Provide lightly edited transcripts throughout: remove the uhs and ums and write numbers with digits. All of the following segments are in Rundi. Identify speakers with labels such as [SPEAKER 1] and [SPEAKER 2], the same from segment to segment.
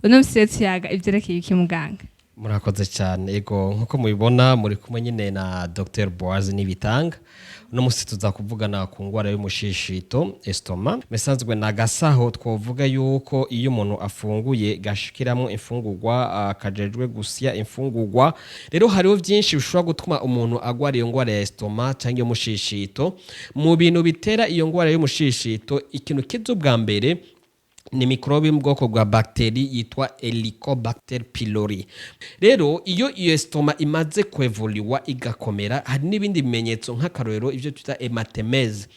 [SPEAKER 1] Uno musi rero tuyaga ivyerekeye iki, muganga?
[SPEAKER 2] Murakoze cyane. Ego, nkuko mubibona, muri kumwe nyine na Dr Boaz Nibitanga. Uno musi tuza kuvugana ku ngwara y'umushishito, estomac. Mesanzwe na gasaho twovuga yuko iyo umuntu afunguye gashikiramo imfungurwa, kajejwe gusya imfungurwa. Rero hariho byinshi bishobora gutuma umuntu agwara iyo ngwara ya estomac cyangwa y'umushishito. Mu bintu bitera iyo ngwara y'umushishito, ikintu kiza ubwa mbere ni mikorobe yo mu bwoko bwa bagiteri yitwa Helicobacter pylori. Rero iyo estomac imaze kwevoluwa igakomera, hari n'ibindi bimenyetso, nk'akarorero ibyo twita hématémèse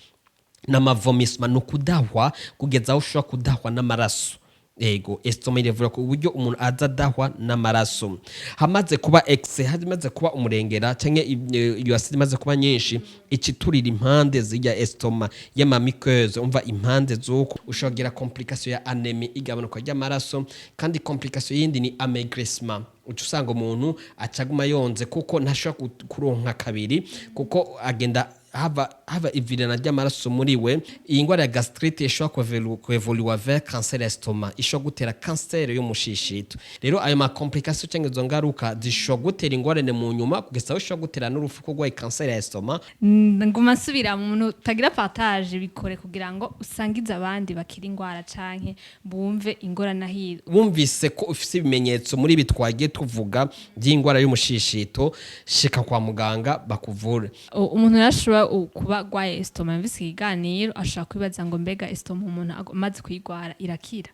[SPEAKER 2] n'amavomissements, ni ukudahwa kugeza aho ushobora kudahwa n'amaraso. Ego, estomac irevura ku buryo umuntu aza adahwa n'amaraso. Hamaze kuba excès, hamaze kuba umurengera, cyangwa iyo acide imaze kuba nyinshi, ikiturira impande z'irya estomac y'amamuqueuses, umva impande z'uko ushobora kugira complication ya anémie, igabanuka ry'amaraso. Kandi complication yindi ni amaigrissement, uca usanga umuntu acaguma yonze kuko ntashobora kuronka kabiri, kuko agenda hava ivirana ry'amaraso muri we. Iyi ndwara ya gastrite ishobora kwevoluwa vers cancer estomac, ishobora gutera kanseri y'umushishito. Rero ayo ma complication cyangwa izo ngaruka zishobora gutera ingorane mu nyuma, kugeza aho ishobora gutera n'urupfu kurwaye kanseri ya estomac.
[SPEAKER 1] Nguma nsubira mu muntu utagira partage, bikore kugira ngo usangize abandi bakira ingwara canke bumve ingorane ahiri.
[SPEAKER 2] Wumvise ko ufise ibimenyetso muri ibi twagiye tuvuga by'indwara y'umushishito, shika kwa muganga bakuvure.
[SPEAKER 1] Umuntu yarashobora kuba agwaye estomac, yumvise ikiganiro, ashobora kwibaza ngo: mbega estomac umuntu amaze kuyigwara irakira?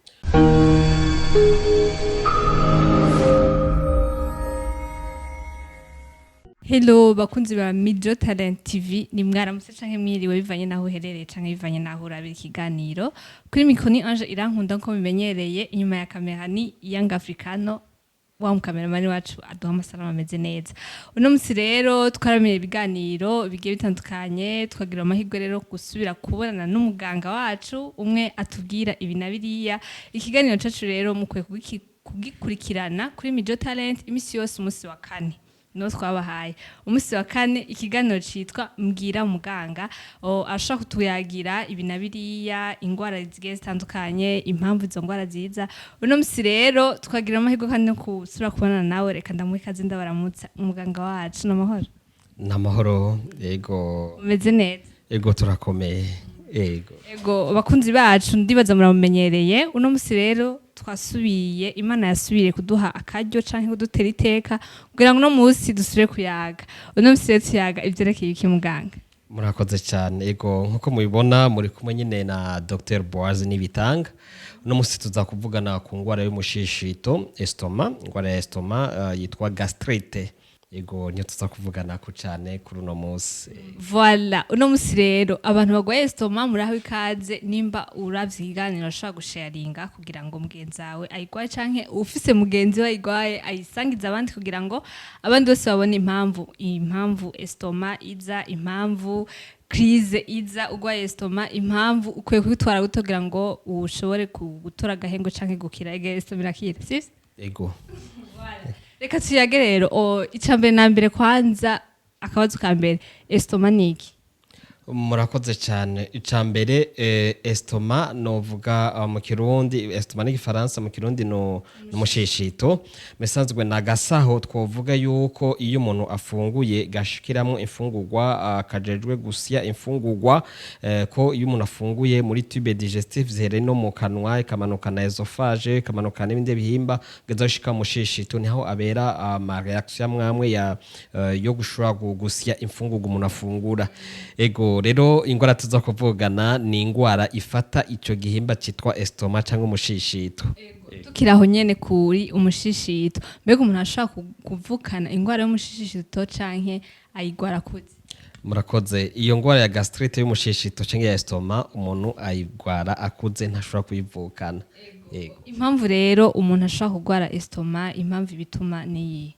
[SPEAKER 1] Hello bakunzi ba Mijo Talent TV, ni mwaramutse canke mwiriwe bivanye naho uherereye canke bivanye naho urabira ikiganiro. Kuri micro ni Ange Irankunda nko bimenyereye, inyuma ya kamera ni Young Africano, wa mukameramani wacu aduha amasanamu ameze neza. Uno musi rero twaramenye ibiganiro bigiye bitandukanye, twagira amahirwe rero gusubira kubonana n'umuganga wacu umwe atubwira ibi na biriya. Ikiganiro cacu rero mukwiye kugikurikirana kuri Mijo Talent imisi yose umunsi wa kane, niwo twabahaye umunsi wa kane ikiganiro citwa Mbwira Muganga. Ashobora kutuyagira ibi na biriya, ingwara zigiye zitandukanye, impamvu izo ngwara ziza. Uno musi rero twagira amahirwe kandi no gusubira kubonana nawe. Reka ndamuhe ikaze, ndabaramutsa umuganga wacu. N'amahoro?
[SPEAKER 2] Ni amahoro, yego.
[SPEAKER 1] Umeze neza?
[SPEAKER 2] Yego, turakomeye, yego.
[SPEAKER 1] Ego bakunzi bacu, ndibaza muramumenyereye. Uno musi rero twasubiye, Imana yasubiriye kuduha akaryo canke kudutera iteka kugira ngo uno musi dusubire kuyaga. Uno musi rero tuyaga ivyerekeye iki, muganga?
[SPEAKER 2] Murakoze cyane. Ego, nkuko mubibona, muri kumwe nyine na Dr Boaz Nibitanga. Uno musi tuza kuvugana ku ngwara y'umushishito, estomac, ingwara ya estomac yitwa gastrite. Ego, niyo tuza kuvugana ku cyane kuri uno munsi.
[SPEAKER 1] Voilà, uno musi rero abantu bagwaye estomac muraho ikaze. Nimba uravye ikiganiro, ashobora gusharinga kugira ngo mugenzi wawe ayigwaye canke ufise mugenzi we ayigwaye ayisangize abandi, kugira ngo abandi bose babone impamvu estomac iza, impamvu crise iza ugwaye estomac, impamvu ukwiye kwitwara gute kugira ngo ushobore gutora agahengo canke gukira. Ege, estomac irakira, sivyo?
[SPEAKER 2] Ego.
[SPEAKER 1] Reka tuyage rero. Icambere na mbere, kwanza akabazo ka mbere, estomac ni iki?
[SPEAKER 2] Murakoze cyane. Icya mbere, estomac novuga mu Kirundi, estomac n'igifaransa, mu Kirundi no umushishito. Mesanzwe na gasaho twovuga yuko iyo umuntu afunguye gashikiramo imfungurwa, kajejwe gusya imfungurwa, ko iyo umuntu afunguye muri tube digestif zihere no mu kanwa, ikamanuka na œsophage, ikamanuka n'ibindi bihimba kugeza gushika mu mushishito, niho abera ama réaction amwamwe ya yo gushobora gusya imfungurwa umuntu afungura. Ego, rero ingwara tuza kuvugana ni ingwara ifata ico gihimba citwa estomac cyangwa umushishito.
[SPEAKER 1] Tukiri aho nyene kuri umushishito, mbega umuntu ashobora kuvukana ingwara y'umushishito canke ayigwara akuze?
[SPEAKER 2] Murakoze. Iyo ngwara ya gastrite y'umushishito cyangwa ya estomac, umuntu ayigwara akuze, ntashobora kuyivukana. Yego.
[SPEAKER 1] Impamvu rero umuntu ashobora kugwara estomac, impamvu ibituma niyi?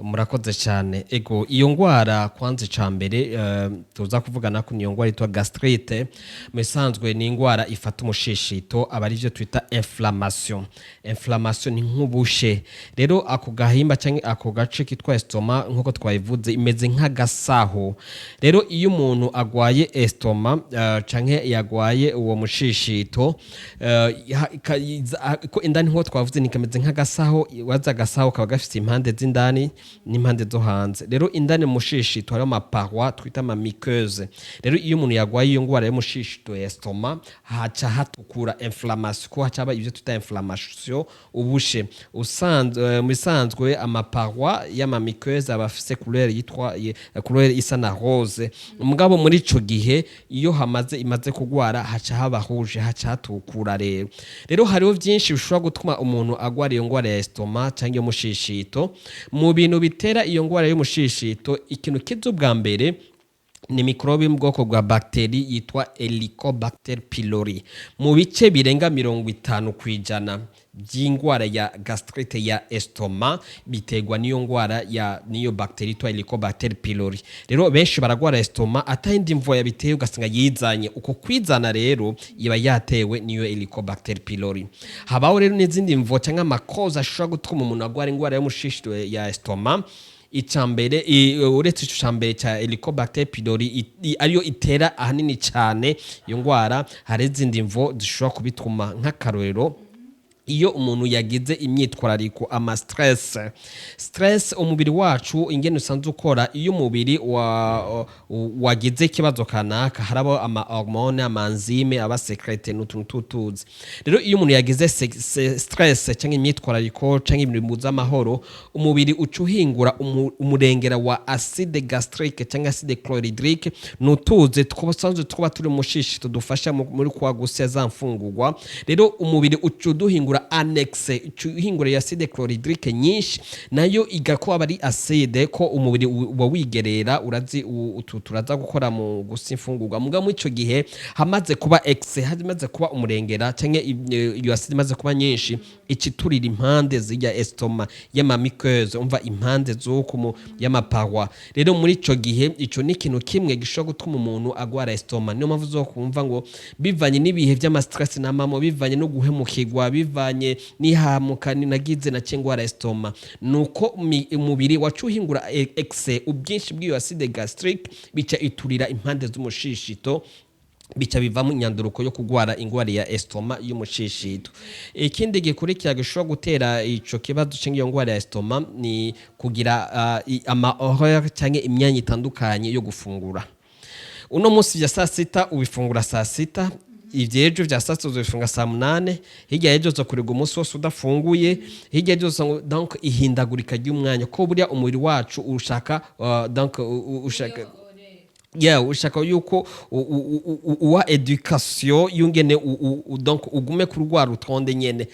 [SPEAKER 2] Murakoze cyane. Ego, iyo ngwara kwanza ica mbere tuza kuvugana ko niyo ngwara yitwa gastrite. Mu isanzwe ni ingwara ifata umushishito, aba ari byo twita inflammation. Inflammation ni nk'ubushe. Rero ako gahimba cyangwa ako gace kitwa estomac, nk'uko twabivuze, imeze nk'agasaho. Rero iyo umuntu agwaye estomac canke yagwaye uwo mushishito, ko indani, nk'uko twavuze, ni kameze nk'agasaho. Waza agasaho kaba gafite impande z'indani n'impande zo hanze. Rero indani mu mushishito hariho ama parois twita ama muqueuses. Rero iyo umuntu yagwaye iyo ngwara y'umushishito ya estomac, haca hatukura, inflammation, ko haca haba ibyo twita inflammation, ubushe. Usanzwe, mu bisanzwe, ama parois y'ama muqueuses aba afise couleur yitwa couleur isa na rose. Mugabo muri ico gihe iyo hamaze imaze kugwara, haca haba rouge, haca hatukura. Rero hariho byinshi bishobora gutuma umuntu agwara iyo ngwara ya estomac cyangwa iyo mushishito. Mu bintu bitera iyo ngwara y'umushishito, ikintu kiza ubwa mbere ni mikorobe yo mu bwoko bwa bagiteri yitwa Helicobacter pylori. Mu bice birenga 50% by'indwara ya gastrite ya estomac biterwa n'iyo ngwara ya n'iyo bagiteri yitwa Helicobacter pylori. Rero benshi baragwara estomac atayindi mvo yabiteye, ugasanga yizanye. Uko kwizana rero iba yatewe n'iyo Helicobacter pylori. Habaho rero n'izindi mvo cyangwa ama causes ashobora gutuma umuntu agwara indwara y'umushishito ya estomac. Icambere, uretse ico cambere ca Helicobacter pylori ariyo itera ahanini cyane iyo ngwara, hari izindi mvo zishobora kubituma. Nk'akarorero, iyo umuntu yagize imyitwarariko, ama stress. Stress, umubiri wacu ingene usanzwe ukora, iyo umubiri wagize ikibazo kanaka, harabo ama hormone, ama enzyme aba sécrété n'utuntu tutuzi. Rero iyo umuntu yagize stress cyangwa imyitwarariko cyangwa ibintu bimubuza amahoro, umubiri uca uhingura umurengera wa acide gastrique cyangwa acide chlorhydrique. Ni utuzi twusanzwe tuba turi mu shishi tudufasha muri kwa gusya za mfungurwa. Rero umubiri uca uduhingura en excès, uca uhingura iyo acide chlorhydrique nyinshi, nayo igakuba ari acide ko umubiri uba wigerera urazi utu turaza gukora mu gusa imfungurwa. Muga muri ico gihe hamaze kuba excès, hamaze kuba umurengera, canke iyo acide imaze kuba nyinshi, ikiturira impande z'irya estomac y'ama muqueuses, umva impande z'uku y'ama parois. Rero muri ico gihe, ico ni ikintu kimwe gishobora gutuma umuntu agwara estomac. Niyo mpamvu uzokumva ngo bivanye n'ibihe vy'ama stress namamo, bivanye no guhemukirwa, bivanye n'ihamuka nagize na ngwara estomac, nuko umubiri wacu uhingura excès, ubwinshi bw'iyo acide gastrique, bica iturira impande z'umushishito, bica bivamo inyanduruko yo kugwara ingwara ya estomac y'umushishito. Ikindi gikurikira gishobora gutera ico kibazo cyangwa iyo ngwara ya estomac ni kugira ama horaire cyangwa imyanya itandukanye yo gufungura. Uno munsi vya saa sita ubifungura saa sita, ivyejo vya saa sita uzobifunga saa munane, hirya y'ejo uzokurirwa umunsi wose udafunguye, hirya y'ejo donc ihindagurika ry'umwanya, ko buriya umubiri wacu ushaka donc ushaka, yeah, ushaka yuko uwa éducation yungene donc ugume ku rwa rutonde nyene.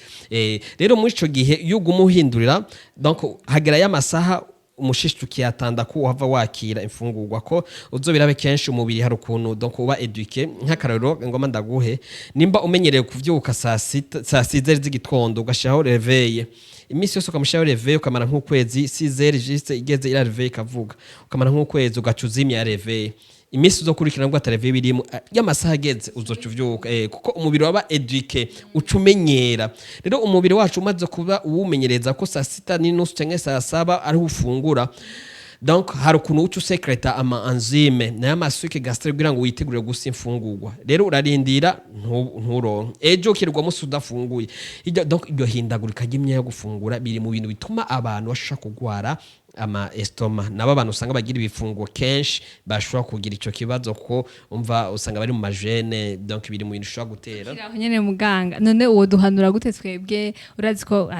[SPEAKER 2] Rero muri ico gihe iyo uguma uhindurira, donc hagera y'amasaha umushishi ukiyatanda ko uhava wakira imfungurwa, ko uzobirabe kenshi umubiri hari ukuntu donc uba éduqué. Nk'akarorero ngoma ndaguhe, nimba umenyereye kuvyuka saa sita, saa sita z'igitondo, ugashiraho réveil iminsi yose, ukamushyiraho réveil ukamara nk'ukwezi, 6h juste igeze ira réveil ikavuga, ukamara nk'ukwezi, ugaca uzimya réveil, iminsi uzokurikirana bwo ata réveil birimo, y'amasaha ageze uzoca uvyuka, kuko umubiri waba éduqué, uca umenyera. Rero umubiri wacu umaze kuba uwumenyereza ko saa sita n'inusu canke saa saba ariho ufungura, donc hari ukuntu uca usekreta ama enzyme nayo ama sucs gastriques kugira ngo witegure gusa imfungurwa. Rero urarindira nturonke, ejo ukirirwa musi udafunguye. Donc iryo hindagurika ry'imyanya yo gufungura biri mu bintu bituma abantu bashobora kugwara ama estomac. Nabo abantu usanga bagira ibifungo kenshi bashobora kugira ico kibazo, ko umva usanga bari mu ma jeûne. Donc biri mu bintu ushobora gutera.
[SPEAKER 1] Aho nyene muganga, none uwo duhanura gute twebwe? Urazi ko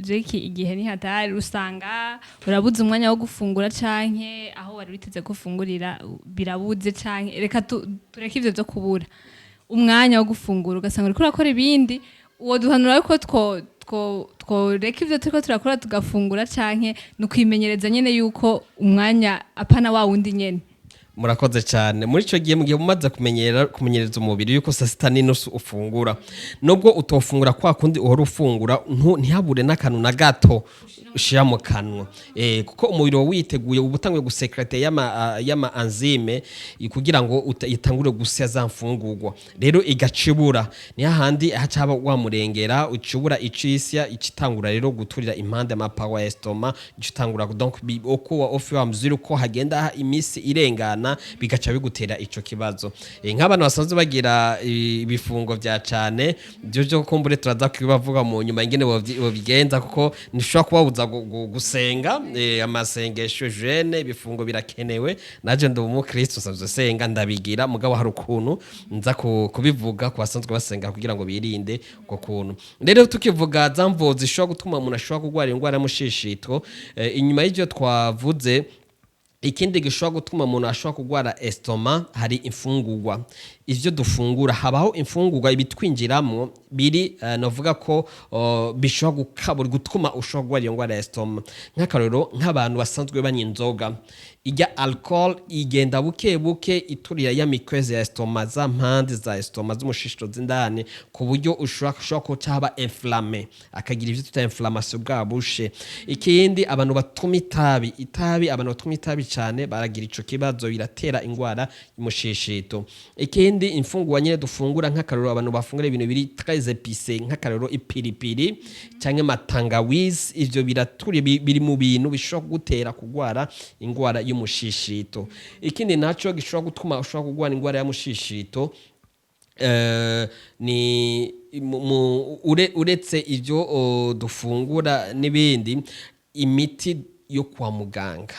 [SPEAKER 1] jeki igihe ni hatari, usanga urabuze umwanya wo gufungura, canke aho wari witeze gufungurira birabuze, canke reka tureke ivyo vyo kubura umwanya wo gufungura, ugasanga uriko urakora ibindi. Uwo duhanura ko two tworeka ivyo turiko turakora tugafungura, canke ni ukwimenyereza nyene yuko umwanya apana wa wundi nyene?
[SPEAKER 2] Murakoze cyane. Muri icyo gihe, mu gihe umaze kumenyereza umubiri yuko saa sita n'inusu ufungura, nubwo utofungura kwa kundi uhora ufungura, ntihabure n'akantu na gato ushira mu kanwa, kuko umubiri wawe witeguye, uba utanguye gusécréter y'ama enzyme kugira ngo itangure gusya za mfungurwa. Rero igacibura, ni hahandi haca haba wamurengera, ucibura icisya, icitangura rero guturira impande ama parois estomac, icitangura. Donc uko au fur et à mesure uko hagenda iminsi irengana, bigaca bigutera ico kibazo. Nk'abantu basanzwe bagira ibifungo vya cane, byo byo kumbure turaza kubibavuga mu nyuma ingene bobigenza, kuko ntishobora kubabuza gusenga, amasengesho, jeûne, ibifungo birakenewe. Naje ndi umukristo, nsanzwe senga, ndabigira, mugabo hari ukuntu nza kubivuga ku basanzwe basenga kugira ngo birinde uko kuntu. Rero tukivuga za mvo zishobora gutuma umuntu ashobora kurwara indwara y'umushishito, inyuma y'ivyo twavuze, ikindi gishobora gutuma umuntu ashobora kurwara estomac, hari imfungurwa, ivyo dufungura. Habaho imfungurwa ibitwinjiramo biri, novuga ko bishobora gukabura gutuma ushobora kurwara iyo ndwara ya estomac. Nk'akarorero, nk'abantu basanzwe banywa inzoga, ijya alcool igenda buke buke iturira ya muqueuse ya estomac, za mpande za estomac z'umushishito z'indani, ku buryo ushobora ko cyaba inflammé, akagira ivyo twita inflammation bwa bushe. Ikindi, abantu batuma itabi, abantu batuma itabi cyane baragira ico kibazo, biratera ingwara y'umushishito. Ikindi, imfungurwa nyine dufungura. Nk'akarorero, abantu bafungura ibintu biri très épicé, nk'akarorero ipiripiri cyangwa amatangawizi, ivyo biraturiye, biri mu bintu bishobora kugutera kugwara ingwara y'umushishito. Ikindi naco gishobora gutuma ushobora kugwara ingwara y'umushishito, ni uretse ibyo dufungura n'ibindi, imiti yo kwa muganga.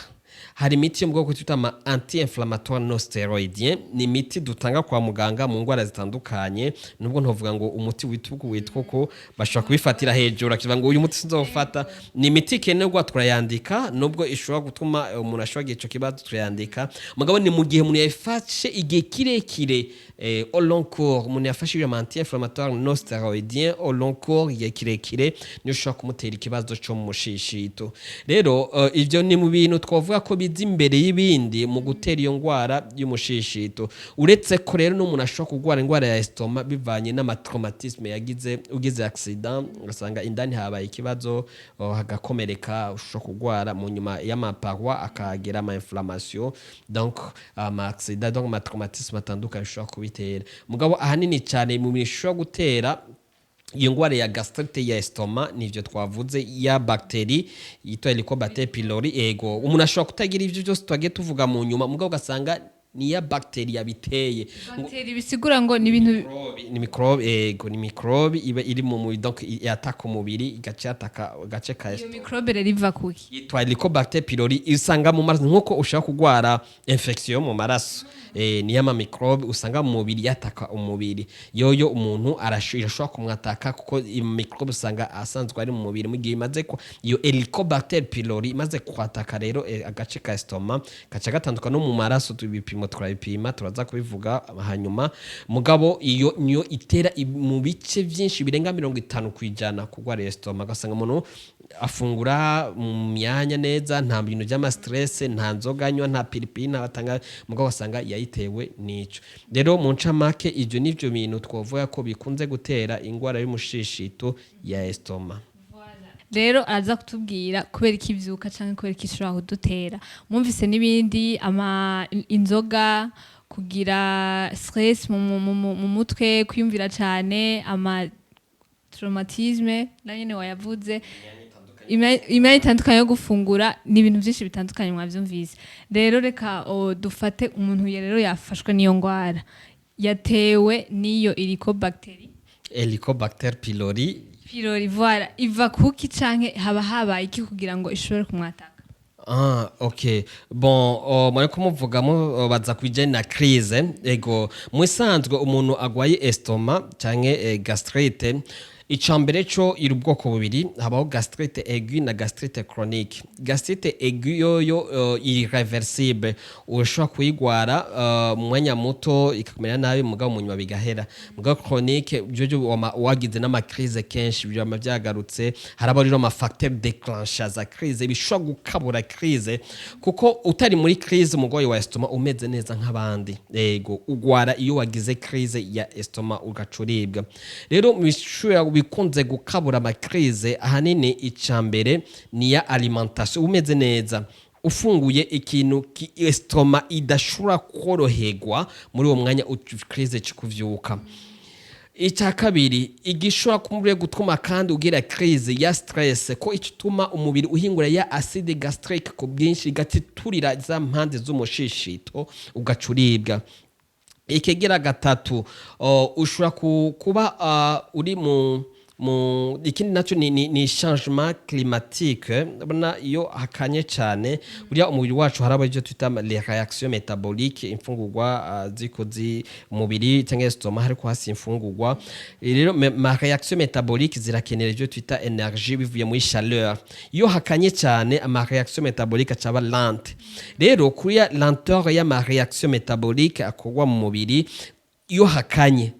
[SPEAKER 2] Hari imiti yo mu bwoko twita ama anti inflammatoire non stéroïdien, ni imiti dutanga kwa muganga mu ndwara zitandukanye. Nubwo ntovuga ngo umuti witwa uku witwa uku, bashobora kubifatira hejuru akivuga ngo uyu muti sinzofata. Ni imiti ikenerwa, turayandika, nubwo ishobora gutuma umuntu ashobora kugira ico kibazo, turayandika. Mugabo ni mu gihe umuntu yayifashe igihe kirekire, au long cours. Umuntu yafashe iyo anti inflammatoire non stéroïdien au long cours, igihe kirekire, niyo ushobora kumutera ikibazo cyo mu mushishito. Rero ivyo ni mu bintu twavuga ko biza imbere y'ibindi mu gutera iyo ndwara y'umushishito. Uretse ko rero n'umuntu ashobora kurwara indwara ya estomac bivanye n'amatraumatisme yagize, ugize accident ugasanga indani habaye ikibazo, hagakomereka, ushobora kurwara mu nyuma y'amaparois akagira ama inflammation. Donc ama accident, donc ama traumatisme atandukanye ushobora kubitera. Mugabo ahanini cyane mu bintu bishobora gutera iyo ngwara ya gastrite ya estomac, nivyo twavuze, ya bactérie yitwa Helicobacter pylori. Ego, umuntu ashobora kutagira ivyo byose twagiye tuvuga mu nyuma, mugabo ugasanga ni ya bactérie yabiteye.
[SPEAKER 1] Bactérie bisigura ngo ni ibintu
[SPEAKER 2] Ni microbe, ego, ni microbe iba iri mu mubiri, donc yataka umubiri, igaca yataka agace ka
[SPEAKER 1] Iyo
[SPEAKER 2] estomac.
[SPEAKER 1] microbe rero iva kuki?
[SPEAKER 2] Yitwa Helicobacter pylori, usanga mu maraso, nkuko ushaka kugwara infection mu maraso. Niyo ama microbe usanga mu mubiri yataka umubiri. Yoyo umuntu irashobora kumwataka, kuko microbe usanga asanzwe ari mu mubiri. Mu gihe imaze ko iyo Helicobacter pylori imaze kwataka rero agace ka estomac, gaca gatandukana no mu maraso. Tubipimo turabipima, turaza kubivuga hanyuma. Mugabo iyo niyo itera mu bice byinshi birenga 50% kugwara estomac. Ugasanga umuntu afungura mu myanya neza, nta bintu by'ama stress, nta nzoga anywa, nta piripiri, nta batanga, mugabo wasanga yayitewe n'ico. Rero mu ncamake, ivyo nivyo bintu twovuga ko bikunze gutera ingwara y'umushishito ya estomac.
[SPEAKER 1] Rero araza kutubwira kubera iki ivyuka canke kubera iki ishobora kudutera. Mwumvise n'ibindi, ama inzoga, kugira stress mu mutwe, kwiyumvira cane, ama traumatisme na nyene wayavuze, imyanya itandukanye yo gufungura, ni ibintu byinshi bitandukanye mwavyumvise. Rero reka dufate umuntu rero yafashwe n'iyo ngwara yatewe n'iyo Helicobacter
[SPEAKER 2] Helicobacter pylori.
[SPEAKER 1] Pylori, voilà. Iva kuki canke haba habaye iki kugira ngo ishobore kumwataka?
[SPEAKER 2] Ah, ok. Bon, muriko muvuga baza kubijanye na crise. Ego, mu isanzwe umuntu agwaye estomac canke gastrite Icambere co iri ubwoko bubiri: habaho gastrite aiguë na gastrite chronique. Gastrite aiguë yoyo iri réversible, ushobora kuyigwara mu mwanya muto ikakumera nabi, mugabo mu nyuma bigahera. Mugabo chronique byo wagize n'ama crises kenshi, byama byagarutse. Haraba rero ama facteur déclencheur za crise bishobora gukabura crise, kuko utari muri crise, umugwayi wa estomac umeze neza nk'abandi. Yego, ugwara iyo wagize crise ya estomac, ugacuribwa. Rero bishobora bikunze gukabura ama crises ahanini, icambere ni ya alimentation. Umeze neza, ufunguye ikintu estomac idashobora koroherwa muri uwo mwanya, crise kikuvyuka. Icya kabiri igishobora kumure gutuma kandi ugira crise ya stress, ko ituma umubiri uhingura ya acide gastrique ku bwinshi, igatiturira za mpande z'umushishito, ugacuribwa. Ikegera gatatu, ushobora kuba uri mu ikindi nacyo ni changement climatique. Urabona iyo hakanye cyane, buriya umubiri wacu haraba ibyo twita les réactions métaboliques, imfungurwa ziko zi umubiri cyangwa estomac hariko hasi imfungurwa. Rero ma réaction métabolique zirakenera ibyo twita énergie bivuye muri chaleur. Iyo hakanye cyane, ama réaction métabolique acaba lente. Rero kuri ya lenteur y'ama réaction métabolique akorwa mu mubiri iyo hakanye,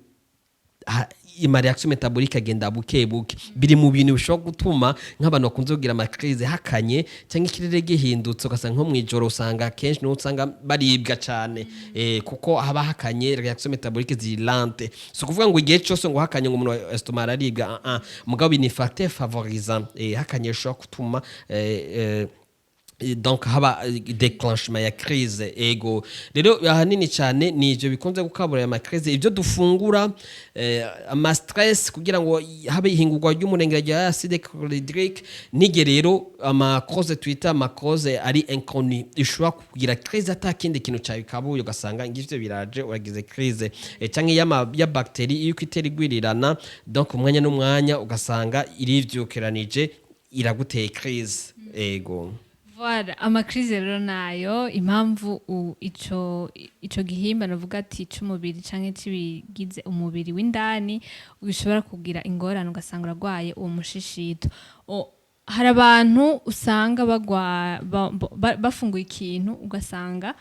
[SPEAKER 2] ama réaction métabolique agenda buke buke. Biri mu bintu bishobora gutuma nk'abantu bakunze kugira ama crises hakanye cyangwa ikirere gihindutse, ugasanga nko mw'ijoro usanga kenshi niho usanga baribwa cyane, kuko haba hakanye, réaction métabolique ziri lente. Si ukuvuga ngo igihe cyose ngo hakanye ngo umuntu wa estomac araribwa, mugabo ni facteur favorisant. Hakanye bishobora gutuma donc haba déclenchement ya crise. Ego, rero ahanini cyane ni ivyo bikunze gukabura aya crise: ibyo dufungura, ama stress kugira ngo habe ihingurwa ry'umurengera rya acide chlorhydrique. Nige rero ama cause twita ama cause ari inconnu ishobora kugira crise ata kindi kintu cyabikabuye, ugasanga ngivyo biraje uragize crise, canke ya bactérie iyo itera igwirirana, donc umwanya n'umwanya ugasanga irivyukiranije iraguteye crise. Ego.
[SPEAKER 1] Voilà, ama crises rero nayo impamvu ico gihimba navuga ati c'umubiri canke c'ibigize umubiri w'indani ushobora kugira ingorane, ugasanga uragwaye uwo mushishito. Hari abantu usanga bagwa bafunguye ikintu ugasanga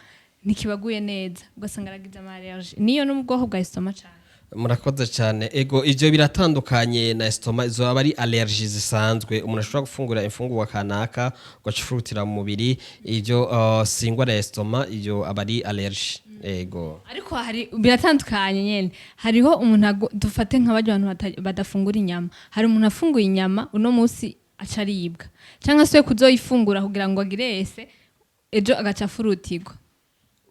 [SPEAKER 1] ntikibaguye neza, ugasanga aragize ama allergie. Niyo no mu bwoko bwa estomac cane?
[SPEAKER 2] Murakoze cyane. Ego, ivyo biratandukanye na estomac. Izo aba ari allergie zisanzwe, umuntu ashobora gufungura imfungurwa kanaka ugaca ufurutira mu mubiri. Ivyo si ingwara ya estomac, ivyo aba ari allergie. Ego.
[SPEAKER 1] Ariko hari biratandukanye nyene. Hariho umuntu dufate nka barya bantu badafungura inyama. Hari umuntu afunguye inyama uno munsi aca aribwa, cyangwa se kuzoyifungura kugira ngo agire ese ejo agaca afurutirwa.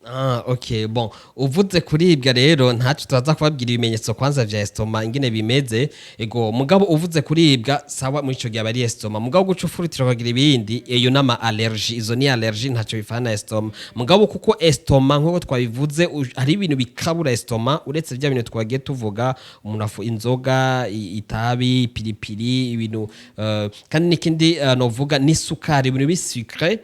[SPEAKER 2] Ah, okay. Bon, uvuze kuribwa rero, ntaco turaza kubabwira ibimenyetso kwanza vya estomac ingene bimeze. Ego, mugabo uvuze kuribwa, sawa, muri ico gihe aba ari estomac. Mugabo guca ufurutira ukagira ibindi, iyo nama allergie, izo ni allergie, ntaco bifana na estomac. Mugabo kuko estomac nkuko twabivuze, hari ibintu bikabura estomac uretse vya bintu twagiye tuvuga, umuntu afu inzoga, itabi, ipiripiri, ibintu kandi n'ikindi novuga n'isukari, ibintu bi sucré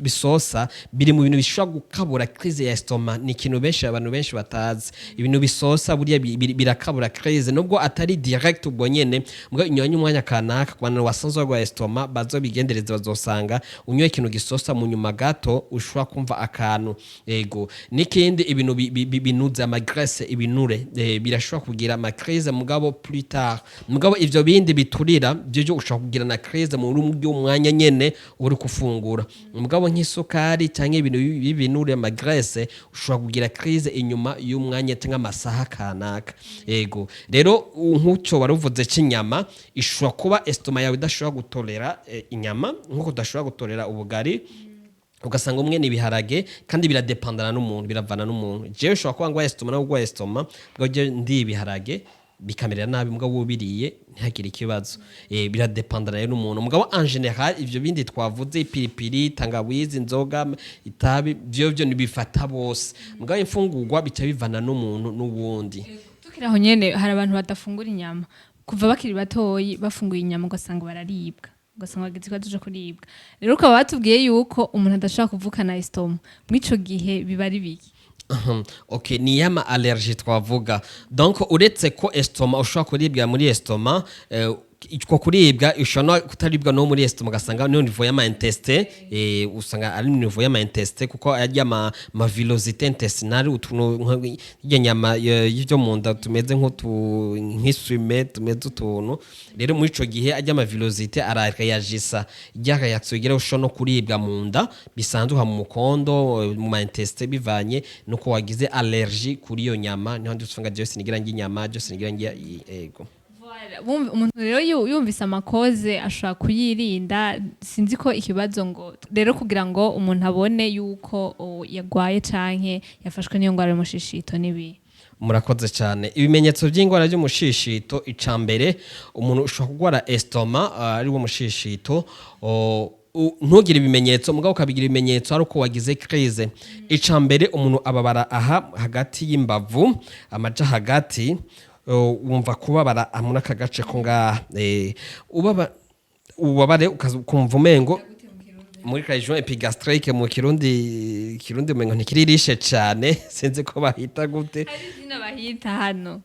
[SPEAKER 2] bisosa biri mu bintu bishobora gukabura crise ya estomac. Ni ikintu benshi, abantu benshi batazi. Ibintu bisosa buriya birakabura crise, nubwo atari direct ubwo nyene, mbwa inyuma y'umwanya kanaka. Ku bantu basanzwe barwaye estomac bazobigendereza, bazosanga unyoye ikintu gisosa, mu nyuma gato ushobora kumva akantu. Ego, n'ikindi, ibintu binuze, ama graisse, ibinure, birashobora kugira ama crise, mugabo plus tard. Mugabo ivyo bindi biturira byo ushobora kugira na crise mu ry'umwanya nyene uri kufungura. Mugabo nk'isukari cyangwa ibintu b'ibinure, ama graisse, ushobora kugira crise inyuma y'umwanya cyangwa amasaha kanaka. Ego, rero nk'uco wari uvuze c'inyama, ishobora kuba estomac yawe idashobora gutorera inyama nk'uko udashobora gutorera ubugari, ugasanga umwe ni ibiharage. Kandi biradepandana n'umuntu, biravana n'umuntu. Jewe ushobora kuba ngwaye estomac nawe ugwaye estomac, mbwa jewe ndi ibiharage bikamerera nabi, mbwa wubiriye ntihagire ikibazo. Biradepandana rero n'umuntu. Mugabo en général ivyo bindi twavuze, ipiripiri, tangawizi, inzoga, itabi, vyo nibifata bose. Mugabo imfungurwa bica bivana n'umuntu n'uwundi.
[SPEAKER 1] Tukiri aho nyene, hari abantu badafungura inyama kuva bakiri batoyi, bafunguye inyama ugasanga bararibwa, ugasanga bagize ikibazo co kuribwa. Rero ukaba watubwiye yuko umuntu adashobora kuvukana estomac, mw'ico gihe biba ari biki?
[SPEAKER 2] Okay, ni yama allergie twavuga. Donc uretse ko estomac ushobora kuribwa muri estomac, ko kuribwa ushobora no kutaribwa no muri estomac, ugasanga no niveau y'ama intestin, usanga ari niveau y'ama intestin, kuko arya ma villosité intestinale, utuntu irya nyama y'ivyo mu nda tumeze nk'utu nk'isume, tumeze utuntu. Rero muri ico gihe arya ma villosité arareagisa, irya réaction igira, ushobora no kuribwa mu nda bisanzwe, nka mu mukondo, mu ma intestin, bivanye nuko wagize allergie kuri iyo nyama. Niho ndi usanga jewe sinigira ndya inyama, jewe sinigira ndya ego.
[SPEAKER 1] Voilà. Umuntu rero yumvise ama causes ashobora kuyirinda. Sinzi ko ikibazo ngo rero kugira ngo umuntu abone yuko yagwaye canke yafashwe n'iyo ngwara y'umushishito n'ibi.
[SPEAKER 2] Murakoze cyane. Ibimenyetso by'indwara y'umushishito, ica mbere, umuntu ushobora kurwara estomac, ari wo mushishito, ntugire ibimenyetso, mugabo ukabigira ibimenyetso ari uko wagize crise. Ica mbere, umuntu ababara aha hagati y'imbavu, amaja hagati, wumva kubabara muri aka gace ko ngaha, ubaba ububabare ukumva umengo muri région épigastrique. Mu Kirundi umengo ntikiririshe cane, sinzi ko bahita gute.
[SPEAKER 1] Hari izina bahita hano.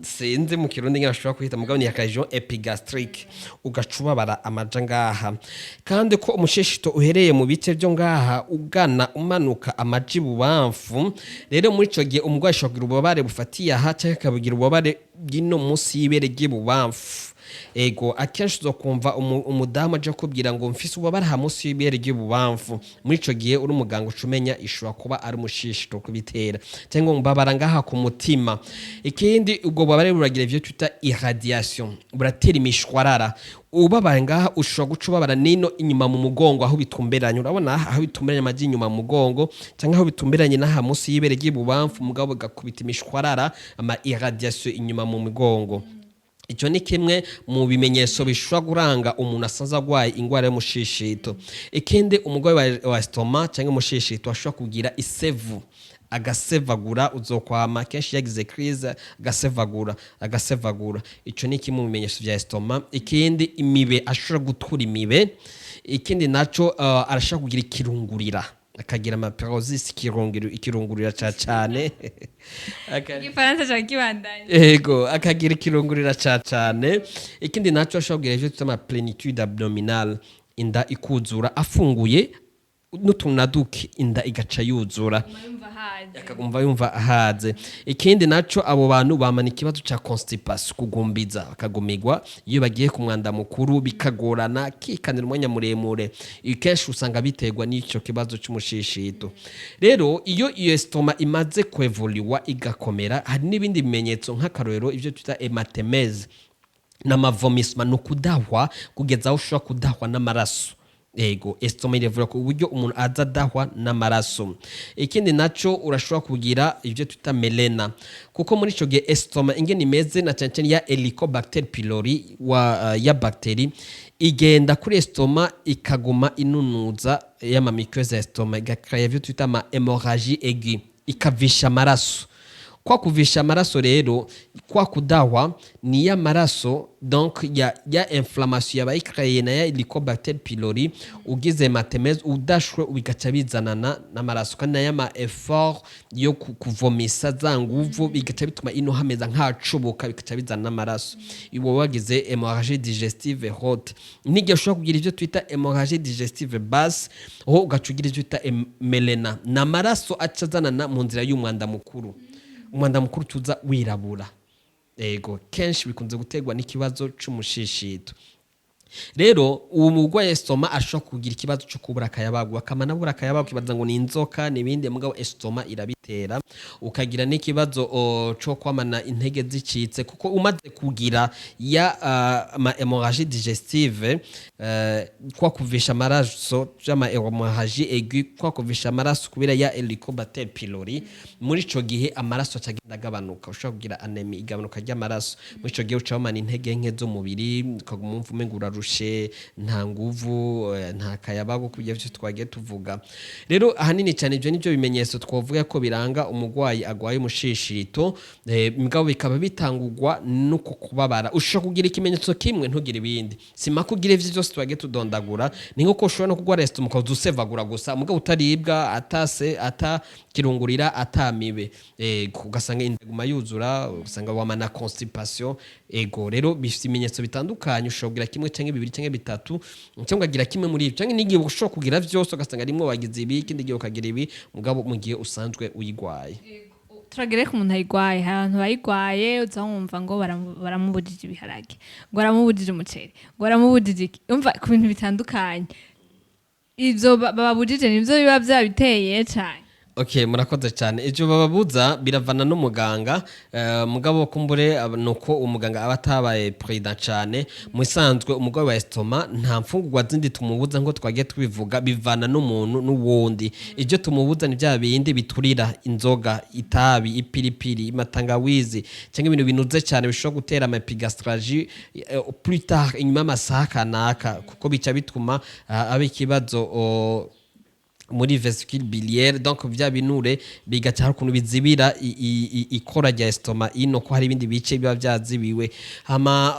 [SPEAKER 2] Sinzi mu Kirundi ngene bashobora kuhita, mugabo ni région épigastrique, ugaca ubabara amaja ngaha, kandi ko umushishito uhereye mu bice byo ngaha ugana umanuka amaja ibubamfu. Rero muri ico gihe umurwayi ashobora kugira ububabare bufatiye aha, canke akabugira ububabare bw'ino munsi y'ibere ry'ibubamfu. Ego, akenshi uzokumva umudamu aje kubwira ngo mfise ububabare aha munsi y'ibere ry'ibubamfu. Muri ico gihe uri umuganga uca umenya ishobora kuba ari umushishito kubitera, cyangwa ngo mbabara ngaha ku mutima. Ikindi, ubwo bubabare buragira ivyo twita irradiation, buratera imishwarara. Ubabaye ngaha ushobora guca ubabara nino inyuma mu mugongo aho bitumberanye. Urabona aho bitumberanye amaji inyuma mu mugongo, cyangwa aho bitumberanye n'aha munsi y'ibere ry'ibubamfu, mugabo gakubita imishwarara, ama irradiation inyuma mu mugongo. Icyo ni kimwe mu bimenyetso bishobora kuranga umuntu asanzwe arwaye indwara y'umushishito. Ikindi, umurwayi wa estomac cyangwa umushishito ashobora kugira isevu, agasevagura. Uzokwama kenshi yagize crise agasevagura, agasevagura. Ico ni kimwe mu bimenyetso vya estomac. Ikindi, imibe, ashobora gutura imibe. Ikindi naco, arashobora kugira ikirungurira, akagira ama pyrosis, ikirungurira ca cane.
[SPEAKER 1] Igifaransa ca kibandanye.
[SPEAKER 2] Ego, akagira ikirungurira ca cane. Ikindi naco, ashobora kugira ivyo twita ama plénitude abdominale, inda ikuzura afunguye n'utuntu na duke, inda igaca yuzura.
[SPEAKER 1] Yumva haze.
[SPEAKER 2] Akagumva yumva ahaze. Ikindi naco, abo bantu bamana ikibazo ca constipation, kugumbiza, bakagumigwa iyo bagiye ku mwanda mukuru, bikagorana, kikanira umwanya muremure. Ibi kenshi usanga biterwa n'ico kibazo c'umushishito. Rero iyo estomac imaze kwevoluwa igakomera, hari n'ibindi bimenyetso, nk'akarorero ivyo twita hématémèse n'ama vomissement, ni ukudahwa kugeza aho ushobora kudahwa n'amaraso. Ego, estomac irevura ku buryo umuntu aza adahwa n'amaraso. Ikindi naco, urashobora kugira ibyo twita méléna, kuko muri ico gihe estomac ingene imeze, na cyane cyane ya Helicobacter pylori ya bactérie igenda kuri estomac ikaguma inunuza y'ama muqueuse ya estomac, igakaya ibyo twita ama hémorragie aiguë, ikavisha amaraso. Kwa kuvisha amaraso rero, kwa kudahwa, ni ya maraso, donc ya inflammation yabaye créée na ya Helicobacter pylori. Ugize hématémèse, udashwe, bigaca bizanana n'amaraso, kandi na ma effort yo kuvomisa za nguvu bigaca bituma ino hameza nkacubuka, bigaca bizana n'amaraso. Iwo wagize hémorragie digestive haute. N'igihe ushobora kugira ivyo twita hémorragie digestive basse, aho ugaca ugira ivyo twita méléna, ni amaraso aca azanana mu nzira y'umwanda mukuru, umwanda mukuru tuza wirabura. Ego, kenshi bikunze guterwa n'ikibazo c'umushishito. Rero uwo murwayi estomac ashobora kugira ikibazo cyo kubura akayabagu, akamana abura akayabagu, kibaza ngo ni inzoka n'ibindi, mugabo estomac irabitera. Ukagira n'ikibazo co kwamana intege zicitse, kuko umaze kugira ya ama hémorragie digestive, kwa kuvisha amaraso vy'ama hémorragie aiguë, kwa kuvisha amaraso kubera ya Helicobacter pylori, muri ico gihe amaraso acagenda agabanuka, ushobora kugira anémie, igabanuka ry'amaraso. Muri ico gihe uca wamana intege nke z'umubiri, ukaguma wumva umengo urarushe, nta nguvu, nta kayabagu, kubyo vyose twagiye tuvuga. Rero ahanini cyane ivyo nivyo bimenyetso twovuga ko biranga. biranga umurwayi agwaye umushishito, mugabo bikaba bitangurwa nuko kubabara. Ushobora kugira ikimenyetso kimwe ntugire ibindi, simaka ugira ivyo byose twagiye tudondagura. Ni nkuko ushobora no kugwara estomac ukaza usevagura gusa, mugabo utaribwa, atase, ata kirungurira, atamibe, ugasanga inda iguma yuzura, ugasanga wamana constipation. Ego, rero bifite ibimenyetso bitandukanye. Ushobora kugira kimwe canke bibiri canke bitatu, cyangwa ukagira kimwe muri ibyo, canke n'igihe ushobora kugira vyose, ugasanga rimwe wagize ibi, ikindi gihe ukagira ibi, mugabo mu gihe usanzwe uyigwaye.
[SPEAKER 1] Turagere ku muntu ayigwaye. Hari abantu bayigwaye uza wumva ngo baramubujije ibiharage, ngo baramubujije umuceri, ngo baramubujije iki, umva ku bintu bitandukanye. Ivyo bababujije nivyo biba vyabiteye cane?
[SPEAKER 2] Okay, murakoze cyane. Ibyo bababuza biravana n'umuganga, mugabo kumbure nuko umuganga aba atabaye prudent cyane. Mu isanzwe umugwayi wa estomac nta mfungurwa zindi tumubuza ngo twagiye tubivuga, bivana n'umuntu n'uwundi. Ibyo tumubuza ni bya bindi biturira: inzoga, itabi, ipiripiri, amatangawizi, cyangwa ibintu binuze cyane bishobora gutera ama épigastralgie plus tard, inyuma y'amasaha kanaka, kuko bica bituma aba ikibazo muri vésicule biliaire. Donc vya binure bigaca hari ukuntu bizibira ikora rya estomac ino, ko hari ibindi bice biba vyazibiwe. Hama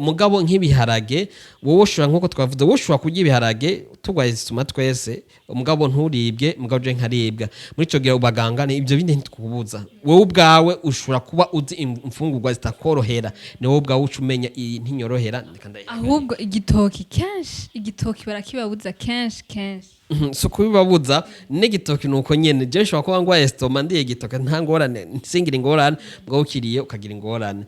[SPEAKER 2] mugabo nk'ibiharage, wowe ushobora, nkuko twavuze, wowe ushobora kurya ibiharage, turwaye estomac twese, mugabo nturibwe, mugabo je nkaribwa. Muri ico gihe ubaganga ni ibyo bindi ntitukubuza. Wowe ubwawe ushobora kuba uzi imfungurwa zitakorohera, ni wowe ubwawe uca umenya iyi ntinyorohera, reka ndayihagarike.
[SPEAKER 1] Ahubwo igitoki, kenshi igitoki barakibabuza kenshi kenshi.
[SPEAKER 2] Si ukubibabuza, n'igitoki ni uko nyene. Je nshobora kuba ngwaye estomac, ndiye igitoki nta ngorane, nsingira ingorane, mbwa ukiriye ukagira ingorane.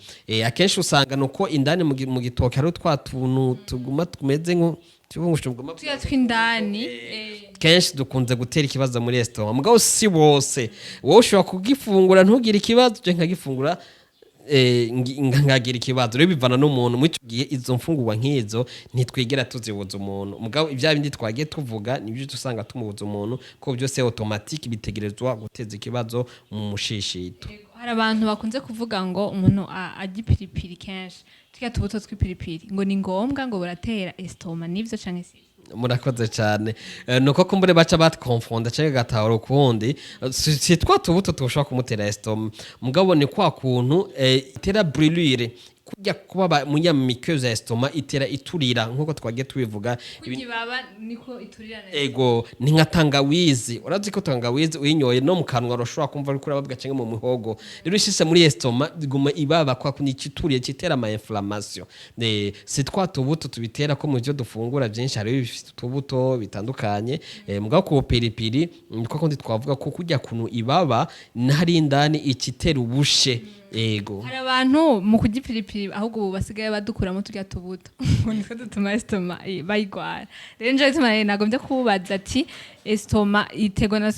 [SPEAKER 2] Akenshi usanga nuko indani mu gitoki hari twa tuntu tuguma tumeze nko tuguma
[SPEAKER 1] tuya tw'indani.
[SPEAKER 2] Kenshi dukunze gutera ikibazo muri estomac, mugabo si bose. Wowe ushobora kugifungura ntugire ikibazo, je nkagifungura nkagira ikibazo. Rero bivana n'umuntu. Muri icyo gihe izo mfungurwa nk'izo ntitwigera tuzibuza umuntu, mugabo ibya bindi twagiye tuvuga nibyo usanga tumubuza umuntu, ko byose automatique bitegerezwa guteza ikibazo mu mushishito.
[SPEAKER 1] Hari abantu bakunze kuvuga ngo umuntu arya ipiripiri kenshi, turya tubuto tw'ipiripiri, ngo ni ngombwa, ngo buratera estomac. Nivyo canke si?
[SPEAKER 2] Murakoze cyane. Nuko kumbure baca batkonfonda cyangwa gatahura ukundi. Si twa tubuto tushobora kumutera estomac, mugabo ni kwa kuntu itera brûlure, kujya kuba munya muqueuse ya estomac itera iturira, nkuko twagiye tubivuga.
[SPEAKER 1] Kurya ibaba niko iturira neza.
[SPEAKER 2] Ego, ni nka tangawizi. Urazi ko tangawizi uyinyoye no mu kanwa urashobora kumva uriko urababwa, cyangwa mu muhogo. Rero ishise muri estomac iguma ibaba, kwa kundi ikituriye kitera ama inflammation. Si twa tubuto tubitera, ko mu byo dufungura byinshi hari ibifite utubuto bitandukanye. Mugabo ku piripiri niko kundi twavuga ko kujya kuntu ibaba hari indani ikitera ubushe. Ego.
[SPEAKER 1] Hari abantu mu kurya ipiripiri ahubwo ubu basigaye badukuramo turya tubuto, ngo nitwo dutuma estomac bayigwara. Rero nje bituma rero nagombye kububaza ati estomac iterwa na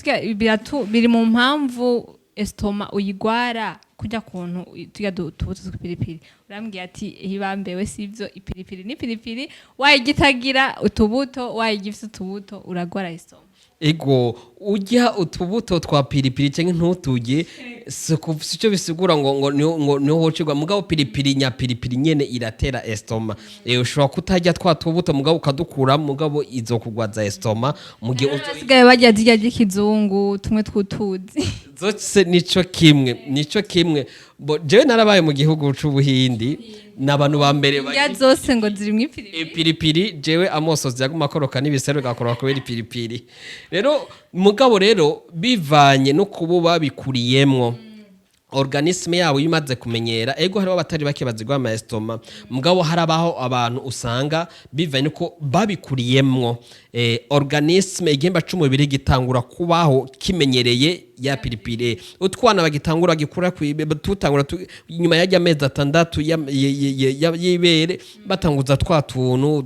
[SPEAKER 1] biri mu mpamvu estomac uyigwara kurya kuntu turya tubuto tw'ipiripiri? Urambwiye ati hibambewe sivyo, ipiripiri ni piripiri, wayigitagira utubuto, wayigifite utubuto, uragwara estomac.
[SPEAKER 2] Ego, urya utubuto twa piripiri cyangwa ntuturye si cyo bisigura ngo niho wocirwa. Mugabo piripiri nyapiripiri nyene iratera estomac. Ushobora kutarya twa tubuto mugabo ukadukura, mugabo izokugwaza estomac mu gihe
[SPEAKER 1] basigaye barya zirya ry'ikizungu tumwe tw'utuzi.
[SPEAKER 2] Zose nico kimwe, nico kimwe. Bo jewe narabaye mu gihugu c'Ubuhindi, n'abantu ba mbere
[SPEAKER 1] Indya zose ngo zirimwo ipiripiri.
[SPEAKER 2] Ipiripiri. Jewe amosozi yaguma akoroka n'ibiseru bigakoroka kubera ipiripiri. Rero mugabo rero bivanye no kuba babikuriyemwo, organisme yabo iyo imaze kumenyera. Ego, hariho abatari bake bazigwa ama estomac, mugabo harabaho abantu usanga bivanye nuko babikuriyemwo, organisme, igihimba c'umubiri gitangura kubaho kimenyereye ya piripiri. Utwana bagitangura gikura tutangura inyuma y'ajya amezi 6 y'ibere, batanguza twa tuntu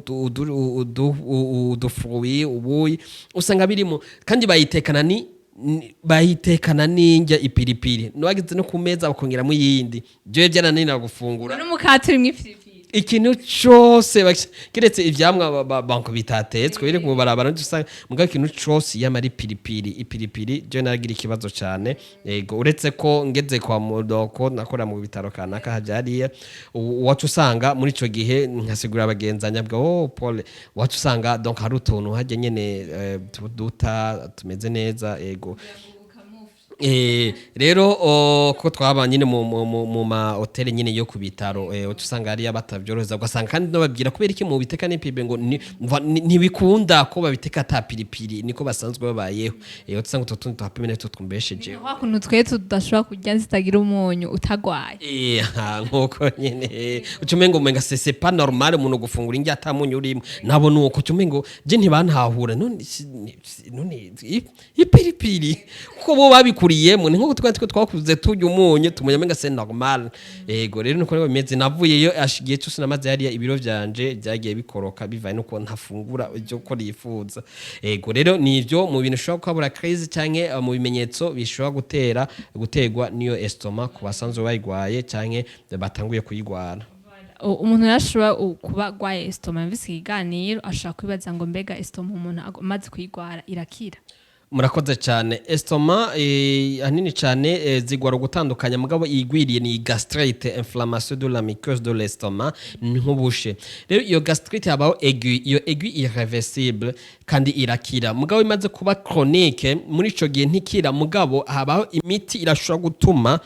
[SPEAKER 2] udufuyi ubuyi usanga birimo, kandi bayitekana ni bayitekana n'indya ipiripiri, ntibagize no ku meza bakongeramo iyindi. Jewe byarananira gufungura.
[SPEAKER 1] N'umukate urimwo ipiripiri.
[SPEAKER 2] Ikintu cose kiretse ivyamwa banko bitatetswe biri mu barabara usanga, mugabo ikintu cose yamara ipiripiri, ipiripiri, je naragira ikibazo cane. Yego, uretse ko ngeze kwa mudoko nakora mu bitaro kanaka hajariya, wacu usanga muri ico gihe nkasigura abagenzanya bwa oh Paul, wacu usanga donc hari utuntu hajya nyene, tuduta tumeze neza. Ego. Rero ko twaba nyine mu ma hôtel nyine yo ku bitaro, usanga hariya batavyoroheza, ugasanga kandi no babwira kubera iki mu biteka n'ipiripiri, ngo ntibikunda ko babiteka ata piripiri, niko basanzwe babayeho. Usanga utwo tundi tuhapimene tutwumbeshejeho.
[SPEAKER 1] Wa kuntu twe tudashobora kurya zitagira umunyu utagwaye.
[SPEAKER 2] Ha, nkuko nyene uca umengo umenga c'est pas normal umuntu gufungura indya ata munyu urimo. Nabo nuko uca umengo je ntibantahura none none ipiripiri kuko bo babikuriyemo, ni nkuko twari twe twakuze turya umunyu, tumenya umenga c'est normal. Ego, rero nuko bimeze. Navuyeyo ashigiye cyose namaze hariya, ibiro vyanje byagiye bikoroka bivaye nuko ntafungura ibyo ko yifuza. Ego, rero nivyo mu bintu ushobora kuhabura crise canke mu bimenyetso bishobora guterwa n'iyo estomac ku basanzwe bayigwaye canke batanguye kuyigwara.
[SPEAKER 1] Umuntu yashobora kuba agwaye estomac, yumvise ikiganiro, ashobora kwibaza ngo mbega estomac umuntu amaze kuyigwara irakira?
[SPEAKER 2] Murakoze cyane. Estomac ahanini cyane zigwara ugutandukanya, mugabo igwiriye ni gastrite, inflammation de la muqueuse de l'estomac, ni nk'ubushe. Rero iyo gastrite habaho aigu, iyo aigu irréversible kandi irakira, mugabo imaze kuba chronique, muri ico gihe ntikira, mugabo habaho imiti irashobora gutuma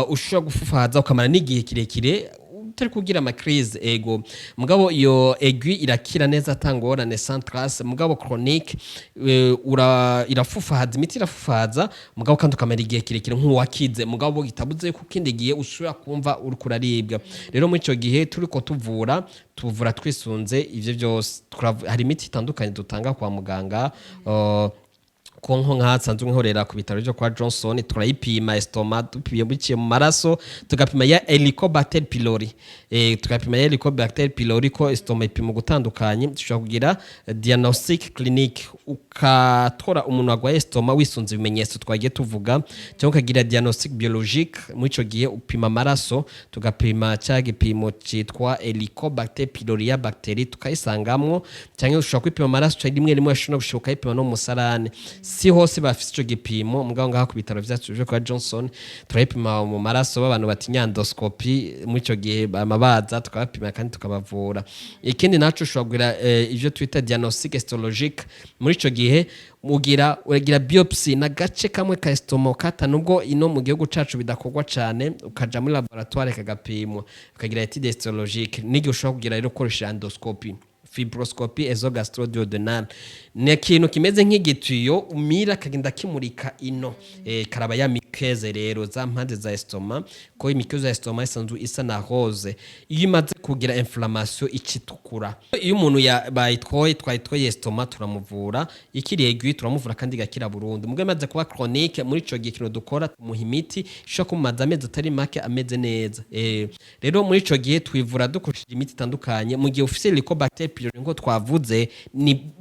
[SPEAKER 2] ushobora gufufaza ukamara n'igihe kirekire utari kugira ama crise. Ego, mugabo iyo aigu irakira neza atangorane, sans trace, mugabo chronique irafufahaza, imiti irafufahaza, mugabo kandi ukamara igihe kirekire nk'uwakize, mugabo itabuze ko kindi gihe usubira kumva uriko uraribwa. Rero muri ico gihe turiko tuvura twisunze ivyo byose. Hari imiti itandukanye dutanga kwa muganga, ko nko nkasanzwe nkorera ku bitaro byo kwa Johnson, turayipima estomac dupimiye biciye mu maraso, tugapima ya Helicobacter pylori, tugapima ya Helicobacter pylori, ko estomac ipima gutandukanye. Dushobora kugira diagnostic clinique, ukatora umuntu arwaye estomac wisunze ibimenyetso twagiye tuvuga, cyangwa ukagira diagnostic biologique. Muri ico gihe upima amaraso, tugapima cya gipimo cyitwa Helicobacter pylori ya bactérie, tukayisangamwo, cyangwa ushobora kwipima amaraso, cyangwa rimwe rimwe ushobora gushika ukayipima no mu musarane. Si hose bafise ico gipimo, mugabo ngaha ku bitaro vyacu byo kwa Johnson turayipima mu maraso. B'abantu batinya endoscopie, muri ico gihe bama baza tukabapima kandi tukabavura. Ikindi naco, ushobora kugira ivyo twita diagnostic histologique. Muri ico gihe mugira uragira biopsy na gace kamwe ka estomac kata, nubwo ino mu gihugu cacu bidakorwa cane, ukaja muri laboratoire kagapimwa, ukagira étude histologique. N'igihe ushobora kugira rero ukoresha endoscopie, fibroscopie œsogastroduodénale, ni ikintu kimeze nk'igitiyo umira kagenda kimurika ino, karaba ya muqueuse rero za mpande za estomac, ko muqueuse ya estomac isanzwe isa na rose, iyo imaze kugira inflammation icitukura. Iyo umuntu bayitwoye, twayitwoye estomac, turamuvura ikiri aigu, turamuvura kandi igakira burundu. Mugabo imaze kuba chronique, muri ico gihe ikintu dukora, tumuha imiti ishobora kumumaza amezi atari make ameze neza. Rero muri ico gihe twivura dukoresheje imiti itandukanye. Mu gihe ufise Helicobacter pylori, nko twavuze, ni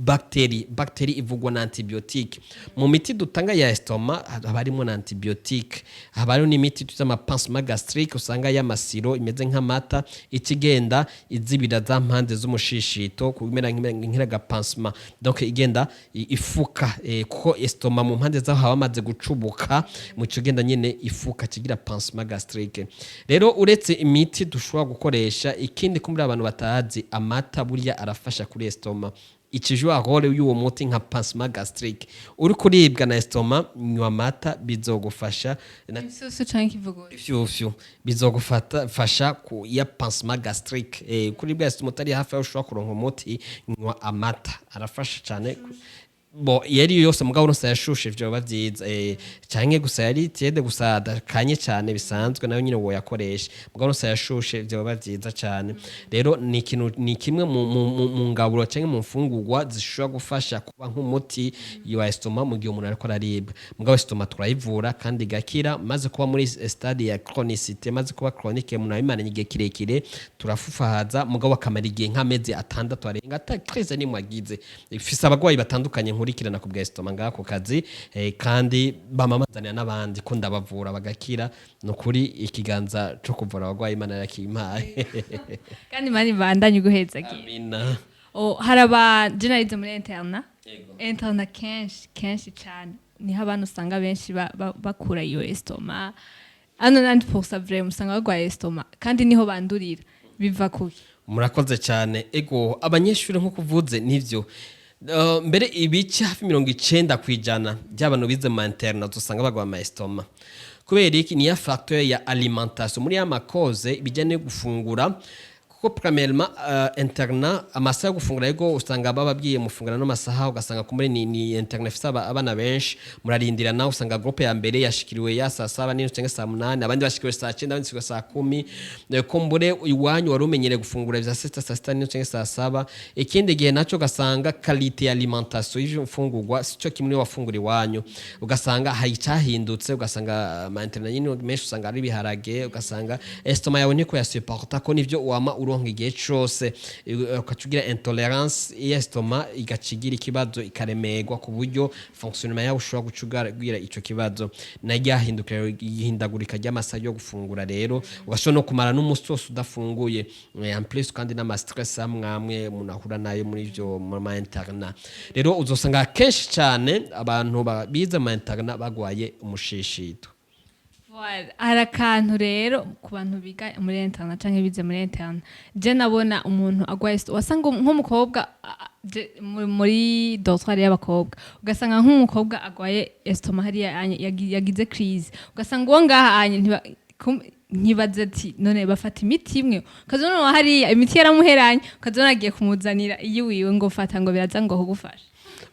[SPEAKER 2] bactérie ivugwa na antibiotique. Mu miti dutanga ya estomac haba harimo na antibiotique, haba hariho n'imiti twita ama pansement gastrique, usanga y'amasiro imeze nk'amata, ikigenda izibira za mpande z'umushishito kumera nk'aga pansement, donc igenda ifuka, kuko estomac mu mpande zaho haba hamaze gucubuka, mu kigenda nyine ifuka kigira pansement gastrique. Rero uretse imiti dushobora gukoresha, ikindi kumbura abantu batazi, amata burya arafasha kuri estomac, ikijua rôle y'uwo muti nka pansement gastrique. Uri kuribwa na estomac, nywa amata, bizogufasha
[SPEAKER 1] Ibisusu canke ikivuguto?
[SPEAKER 2] Ifyufyu bizogufata fasha ku ya pansement gastrique. Kuri bwa estomac utari hafi aho ushobora kuronka umuti, nywa amata, arafasha cyane. Bo yari yose, mugabo uronse yashushe vyoba vyiza, canke gusa yari tiède, gusa adakanye cyane bisanzwe, nayo nyine woyakoresha, mugabo uronse yashushe vyoba vyiza cyane. Rero ni ikintu, ni kimwe mu ngaburo canke mu mfungurwa zishobora gufasha kuba nk'umuti wa estomac mu gihe umuntu ariko araribwa. Mugabo estomac turayivura kandi igakira. Maze kuba muri stade ya chronicité, maze kuba chronique, umuntu abimaranye igihe kirekire, turafufahaza, mugabo akamara igihe nk'amezi 6 arenga ata crise nimwe agize. Ifise abagwayi batandukanye nkurikirana ku bwa estomac ngaha ku kazi, kandi bamamazanira n'abandi ko ndabavura bagakira. Ni ukuri ikiganza co kuvura abagwayi Imana yakimpaye.
[SPEAKER 1] Kandi Imana ibandanye iguhezagira.
[SPEAKER 2] Amina.
[SPEAKER 1] Oh, hari aba je narize muri internat. Internat kenshi kenshi cyane niho abantu usanga benshi bakura iyo estomac, ano nandi pour ça vraiment usanga barwaye estomac kandi niho bandurira. Biva kuki?
[SPEAKER 2] Murakoze cyane. Ego, abanyeshuri nk'uko uvuze, nivyo. Mbere ibice hafi 90% by'abantu bize mu internat usanga bagwa ama estomac. Kubera iki? Niya facteur ya alimentation muri ya ma causes bijyanye no gufungura, kuko premièrement internat amasaha yo gufungura, yego, usanga bababwiye mufungura no masaha, ugasanga kumuri ni internat ifise abana benshi, murarindirana, usanga groupe ya mbere yashikiriwe ya saa 7 n'inusu cyangwa saa 8, abandi bashikiriwe saa 9, abandi bashikiriwe saa 10. Kumbure iwanyu wari umenyereye gufungura vya sita, saa 6 n'inusu cyangwa saa 7. Ikindi gihe naco ugasanga qualité ya alimentation y'ivyo mfungurwa sico kimwe wafungura iwanyu, ugasanga hari icyahindutse, ugasanga ama internat nyine menshi usanga ari ibiharage, ugasanga estomac yawe ntiko yasupporta ko nivyo wama uronka igihe cose, ukaca ugira intolerance y'estomac, igaca igira ikibazo, ikaremerwa ku buryo fonctionnement yawe ushobora guca ugira ico kibazo. Na ryahindukira ihindagurika ry'amasaha yo gufungura rero, ugashobora no kumara n'umunsi wose udafunguye. En plus kandi n'ama stress amwe amwe umuntu ahura nayo muri ivyo mu ma internat. Rero uzosanga kenshi cyane abantu bize mu ma internat bagwaye umushishito.
[SPEAKER 1] Voilà. Hari akantu rero ku bantu biga muri internat canke bize muri internat, je nabona umuntu agwaye wasanga nk'umukobwa muri dortoir y'abakobwa, ugasanga nk'umukobwa agwaye estomac hariya anye, yagize crise, ugasanga uwo ngaha anye nkibaze ati: "None bafata imiti imwe?" Ukazibona uwo hariya imiti yaramuheranye, ukazibona agiye kumuzanira iyiwiwe ngo: "Fata," ngo biraza ngo kugufasha.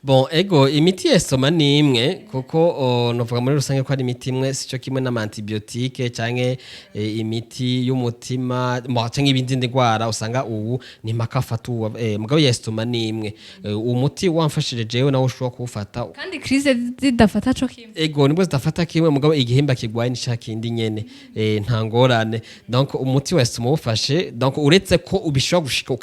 [SPEAKER 2] Bon, ego, imiti y'estomac ni imwe, kuko novuga muri rusange ko ari imiti imwe, sico kimwe n'ama antibiotique canke imiti y'umutima mo, canke ibindi ndwara usanga ubu ni mpaka afata uwo, mugabo y'estomac ni imwe. Uwo muti wamfashije jewe, nawe ushobora kuwufata.
[SPEAKER 1] Kandi crise zidafata co kimwe.
[SPEAKER 2] Ego, nibwo zidafata kimwe, mugabo igihimba kigwaye ni ca kindi nyene, nta ngorane. Donc umuti wa estomac uwufashe, donc uretse ko ubishobora gushika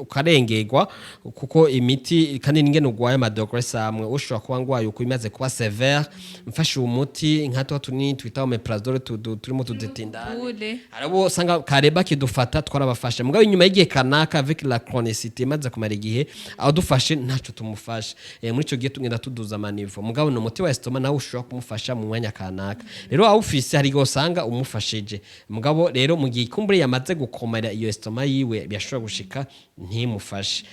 [SPEAKER 2] ukarengerwa, kuko imiti kandi n'ingene ugwaye ama degrés amwe, ushobora kuba ngwaye uko imaze kuba sévère, mfashe uwo muti nka twa tunini twita oméprazole turimo tudetindani.
[SPEAKER 1] Bule.
[SPEAKER 2] Harabo usanga kareba kidufata twarabafashe, mugabo inyuma y'igihe kanaka, avec la chronicité, imaze kumara igihe, aho dufashe ntaco tumufashe. Muri ico gihe tugenda tuduza ama niveau, mugabo ni umuti wa estomac nawe ushobora kumufasha mu mwanya kanaka. Rero awufise hari igihe usanga umufashije, mugabo rero mu gihe ikumbure yamaze gukomera iyo estomac yiwe, birashobora gushika ntimufashe.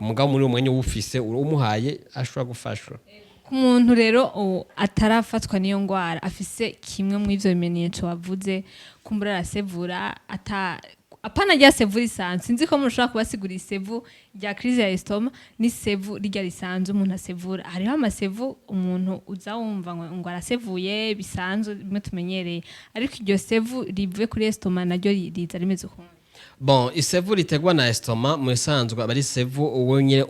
[SPEAKER 2] Mugabo muri uwo mwanya uwufise umuhaye ashobora gufashwa.
[SPEAKER 1] Ku muntu rero atarafatwa n'iyo ngwara, afise kimwe mu ivyo bimenyetso wavuze, kumbura arasevura ata apana rya sevu risanzwe, sinzi ko mushobora kubasigura isevu rya crise ya estomac n'isevu rirya risanzwe umuntu asevura. Hariho amasevu umuntu uza wumva ngo arasevuye bisanzwe, bimwe tumenyereye, ariko iryo sevu rivuye kuri estomac naryo riza rimeze ukundi.
[SPEAKER 2] Bon, isevu riterwa na estomac mu isanzwe aba ari isevu wowe nyene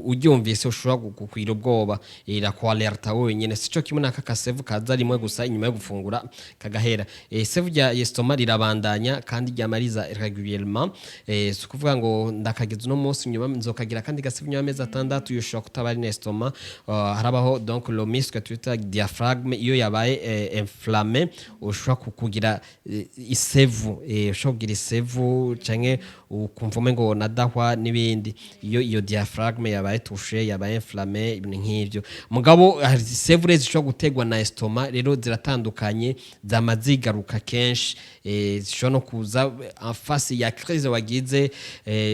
[SPEAKER 2] uryumvise ushobora gukwira ubwoba, irakwalerta wenyene, sico kimwe n'aka kasevu kaza rimwe gusa inyuma yo gufungura kagahera. Isevu rya estomac rirabandanya kandi ryamariza régulièrement. Si ukuvuga ngo ndakagize uno munsi, nyuma nzokagira kandi gasevu nyuma y'amezi 6, iyo ushobora kutaba ari estomac. Harabaho donc le muscle twita diaphragme, iyo yabaye inflammé ushobora kugira isevu, ushobora kugira isevu canke ukumva umengo nadahwa n'ibindi, iyo diaphragme yabaye touché, yabaye inflammé, ibintu nk'ivyo. Mugabo hari isevu rero zishobora guterwa na estomac, rero ziratandukanye, zama zigaruka kenshi, zishobora no kuza en face ya crise wagize,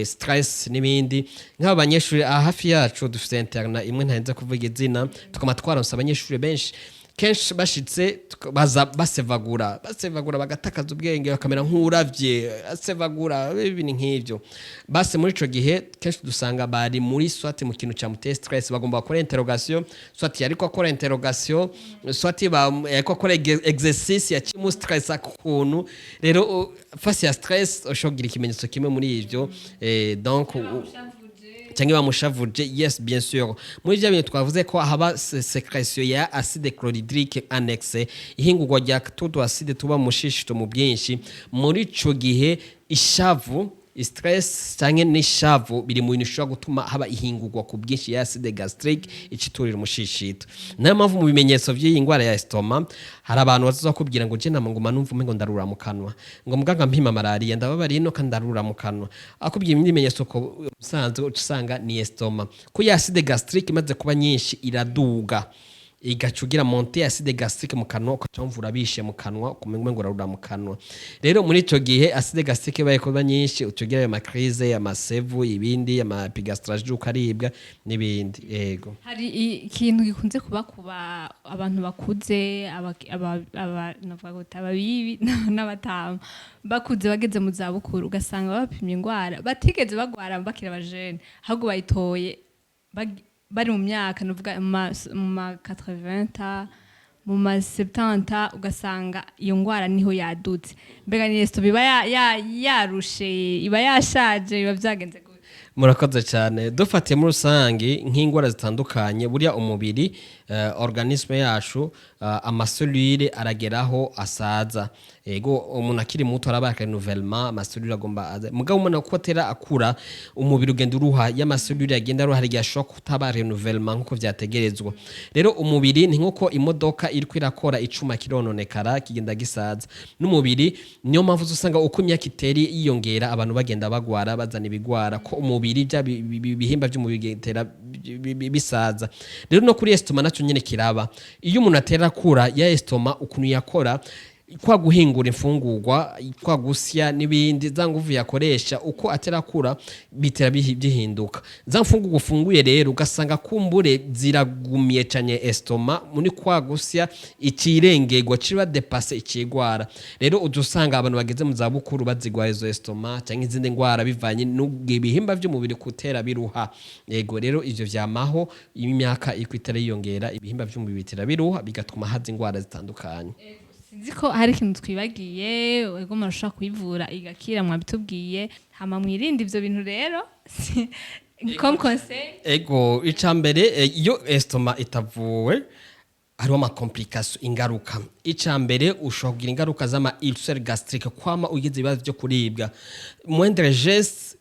[SPEAKER 2] stress n'ibindi. Nk'aba banyeshuri aha hafi yacu dufite internat imwe ntarenze kuvuga izina, tukaba twaronse abanyeshuri benshi, kenshi bashitse baza basevagura, basevagura, bagatakaza ubwenge, bakamera nk'uravye asevagura, ibintu nk'ivyo. Base muri ico gihe kenshi dusanga bari muri soit mu kintu camuteye stress, bagomba gukora interrogation, soit yariko akora interrogation, soit yariko akora exercice yacimu stress kuntu. Rero face ya stress ushobora kugira ikimenyetso kimwe muri ivyo, donc cyangwa bamushavuje. Yes, bien sûr, muri bya bintu twavuze ko haba sécrétion ya acide chlorhydrique annexe, ihingurwa rya tutu acide tuba mu mushishito mu bwinshi. Muri ico gihe ishavu, stress cyangwa n'ishavu biri mu bintu bishobora gutuma haba ihingurwa ku bwinshi ya acide gastrique iciturira umushishito. Niyo mpamvu mu bimenyetso by'iyi ndwara ya estomac hari abantu bazoza kubwira ngo: "Je nama nguma numva umengo ndarura mu kanwa," ngo: "Muganga, mpima malaria, ndababara ino kandi ndarura mu kanwa." Akubwiye ibindi bimenyetso ko usanzwe uca usanga ni estomac, ko ya acide gastrique imaze kuba nyinshi iraduga. Igaca ugira montée acide gastrique mu kanwa, ukaca wumva urabishe mu kanwa, ukumenya ngo urarura mu kanwa. Rero muri ico gihe acide gastrique ibaye kuba nyinshi, uca ugira ayo ma crises, amasevu, ibindi, ama épigastralgie, ukaribwa n'ibindi, yego.
[SPEAKER 1] Hari ikintu gikunze kuba kuba abantu bakuze, navuga gute, ababibi n'abatama bakuze bageze mu zabukuru, ugasanga bapimye ingwara batigeze bagwara bakiri abajene, ahubwo bayitoye bari mu myaka, nuvuga mu ma 80, mu ma 70, ugasanga iyo ngwara niho yadutse. Mbega ni estomac iba yarushe, iba yashaje, biba vyagenze gute?
[SPEAKER 2] Murakoze cyane. Dufatiye muri rusange nk'indwara zitandukanye, burya umubiri, organisme yacu, ama cellules arageraho asaza. Ego, umuntu akiri muto araba renouvellement, ama cellules agomba aze. Mugabo umuntu uko atera akura, umubiri ugenda uruha, y'ama cellules agenda aruha, hari igihe ashobora kutaba renouvellement nkuko vyategerezwa. Rero umubiri ni nkuko imodoka iriko irakora, icuma kirononekara, kigenda gisaza. N'umubiri niyo mpamvu usanga uko imyaka iteri yiyongera, abantu bagenda bagwara, bazana ibigwara, ko umubiri bya bihimba by'umubiri bitera bisaza. Rero no kuri estomac naco nyene kiraba. Iyo umuntu atera akura, ya estomac ukuntu yakora kwa guhingura imfungurwa, kwa gusya n'ibindi, za nguvu yakoresha, uko atera akura bitera bihinduka. Za mfungurwa ufunguye rero ugasanga kumbure ziragumiye cane estomac, muri kwa gusya ikirengerwa kiba dépassé ikigwara. Rero uja usanga abantu bageze mu zabukuru bazigwara izo estomac cyangwa izindi ngwara, bivanye n'ibihimba by'umubiri kutera biruha. Yego, rero ivyo vyamaho imyaka iko itera yiyongera, ibihimba by'umubiri bitera biruha, bigatuma haza ingwara zitandukanye.
[SPEAKER 1] Sinzi ko hari ikintu twibagiye. Ego, murashobora kuyivura igakira, mwabitubwiye. Hama mwirinde ivyo bintu rero comme conseil.
[SPEAKER 2] Ego, icambere, iyo estomac itavuwe hariho ama complications, ingaruka. Icambere, ushobora kugira ingaruka z'ama ulcère gastrique, kwama ugize ibibazo byo kuribwa, moindre geste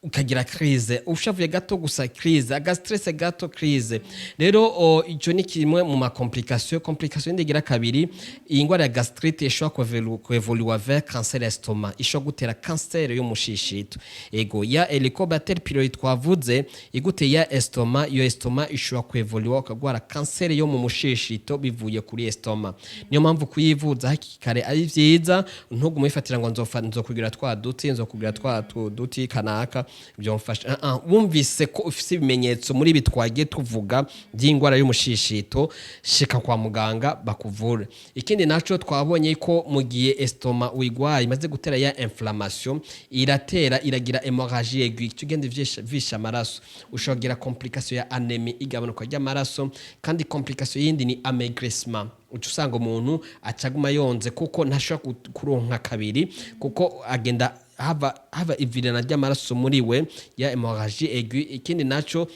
[SPEAKER 2] ukagira crise, ushavuye gato gusa crise, aga stress gato crise. Rero ico ni kimwe mu ma complication. Complication yindi igira kabiri, iyi ngwara ya gastrite ishobora kuevoluer vers cancer estomac, ishobora gutera cancer y'umushishito. Ego, ya Helicobacter pylori twavuze iguteye ya estomac, iyo estomac ishobora kuevoluer ukagwara cancer yo mu mushishito bivuye kuri estomac. Niyo mpamvu kuyivuza hakiri kare ari vyiza. Ntugume wifatira ngo nzofa, nzokugira twa duti, nzokugira twa duti kanaka byomfasha. Wumvise ko ufise ibimenyetso muri ibi twagiye tuvuga by'ingwara y'umushishito, shika kwa muganga bakuvure. Ikindi naco twabonye ko mu gihe estomac uyigwaye imaze gutera ya inflammation, iratera iragira hémorragie aiguë, icyo ugenda visha amaraso, ushobora kugira complication ya anémie, igabanuka ry'amaraso. Kandi complication yindi ni amaigrissement, uca usanga umuntu acaguma yonze kuko ntashobora kuronka kabiri, kuko agenda hava ivirana ry'amaraso muri we, ya hémorragie aiguë. Ikindi naco,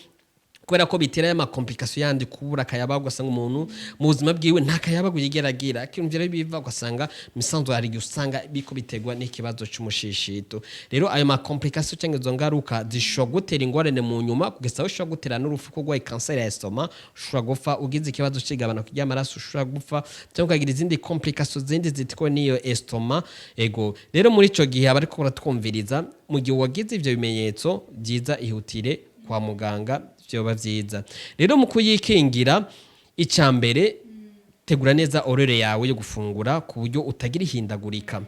[SPEAKER 2] kubera ko bitera ya ma complications yandi, kubura akayabagu, ugasanga umuntu mu buzima bwiwe nta kayabagu yigera agira, akiyumvira biva, ugasanga misanzwe hari igihe usanga biko biterwa n'ikibazo c'umushishito. Rero ayo ma complications cyangwa izo ngaruka zishobora gutera ingorane mu nyuma, kugeza aho ushobora gutera n'urupfu. Ko urwaye kanseri ya estomac ushobora gupfa, ugize ikibazo c'igabanuka ry'amaraso ushobora gupfa, cyangwa ukagira izindi complications zindi zitwa n'iyo estomac. Ego, rero muri ico gihe abariko baratwumviriza, mu gihe wagize ivyo bimenyetso, byiza ihutire kwa muganga, vyoba vyiza. Rero mu kuyikingira, ica mbere, tegura neza horaire yawe yo gufungura ku buryo utagira ihindagurika.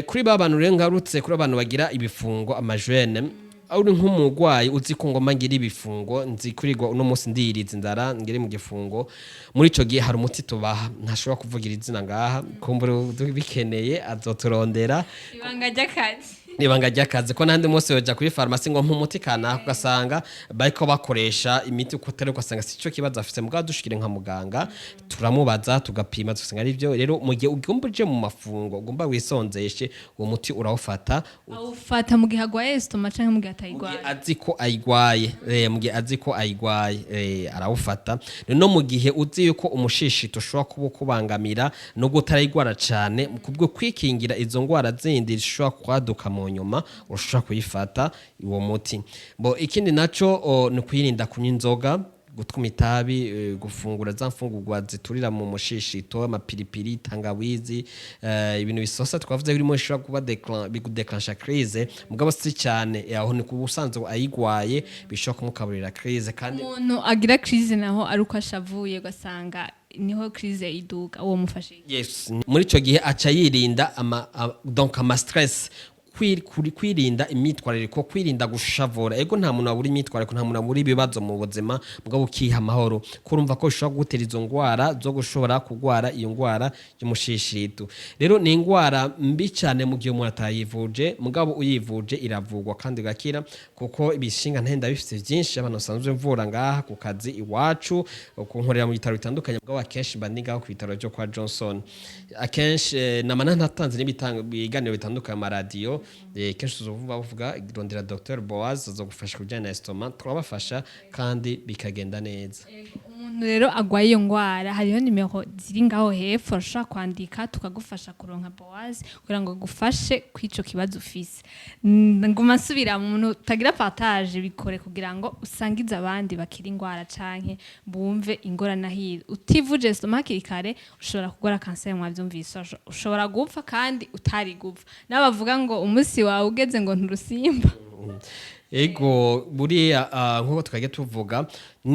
[SPEAKER 2] Kuri ba bantu rero, ngarutse kuri abantu bagira ibifungo, ama jeûnes, uri nk'umurwayi uzi ko ngoma ngira ibifungo, nzi kurirwa uno munsi ndiyiriza inzara ngere mu gifungo, muri ico gihe hari umuti tubaha, ntashobora kuvugira izina ngaha, kumbura bikeneye azoturondera.
[SPEAKER 1] Ibanga ry'akazi.
[SPEAKER 2] Ibanga ry'akazi, ko n'andi munsi yoja kuri farumasi ngo mpa umuti kanaka, ugasanga bariko bakoresha imiti uko utari, ugasanga sico kibazo afise. Mugabo dushikire nka muganga, turamubaza, tugapima, tugasanga ari byo. Rero mu gihe ugomba uje mu mafungo, ugomba wisonzeshe, uwo muti urawufata.
[SPEAKER 1] Awufata mu gihe agwaye estomac canke mu gihe
[SPEAKER 2] Mu gihe
[SPEAKER 1] atayigwaye?
[SPEAKER 2] azi ko ayigwaye, mu gihe azi ko ayigwaye, arawufata. No mu gihe uzi yuko umushishito ushobora kuba ukubangamira nubwo utarayigwara cane, kubwo kwikingira izo ngwara zindi zishobora kwaduka mu nyuma, ushobora kuyifata uwo muti. Bo ikindi naco ni ukwirinda kunywa inzoga. Gutuma itabi, gufungura za mfungurwa ziturira mu mushishito, amapiripiri, tangawizi, ibintu bisosa twavuze birimo bishobora kuba bigudeclencha crise, mugabo si cyane. Aho ni ku busanzwe ayigwaye bishobora kumukaburira crise kandi.
[SPEAKER 1] Umuntu agira crise naho ari uko ashavuye, ugasanga niho crise iduga, uwo mufashe iki?
[SPEAKER 2] Yes, muri ico gihe aca yirinda donc ama stress, kwirinda imyitwarariko, kwirinda gushavura. Ego, nta muntu abura imyitwarariko, nta muntu abura ibibazo mu buzima, mugabo ukiha amahoro, kurumva ko bishobora kugutera izo ngwara zo gushobora kugwara iyo ngwara y'umushishito. Rero ni ingwara mbi cyane mu gihe umuntu atayivuje, mugabo uyivuje iravugwa kandi igakira, kuko ibishinga ntenda bifite byinshi abantu basanzwe mvura ngaha ku kazi iwacu, kunkorera mu bitaro bitandukanye, mugabo akenshi mba ndi ngaho ku bitaro byo kwa Johnson. Akenshi nama ntatanze ibiganiro bitandukanye, amaradiyo, kenshi uzovuga bavuga rondera Dr Boaz azogufasha kubijyanye na estomac. Turabafasha kandi bikagenda neza.
[SPEAKER 1] Umuntu rero agwaye iyo ngwara, hariho nimero ziri ngaho hepfo, urashobora kwandika tukagufasha kuronka Boaz kugira ngo agufashe kw'ico kibazo ufise. Nguma nsubira mu muntu utagira partage, bikore kugira ngo usangize abandi bakira ingwara canke bumve ingorane ahiri. Utivuje estomac hakiri kare ushobora kugwara kanseri, mwavyumvise, ushobora gupfa kandi utari gupfa. N'abavuga ngo umunsi wawe ugeze ngo nturusimba.
[SPEAKER 2] Ego, buriya nkuko twagiye tuvuga,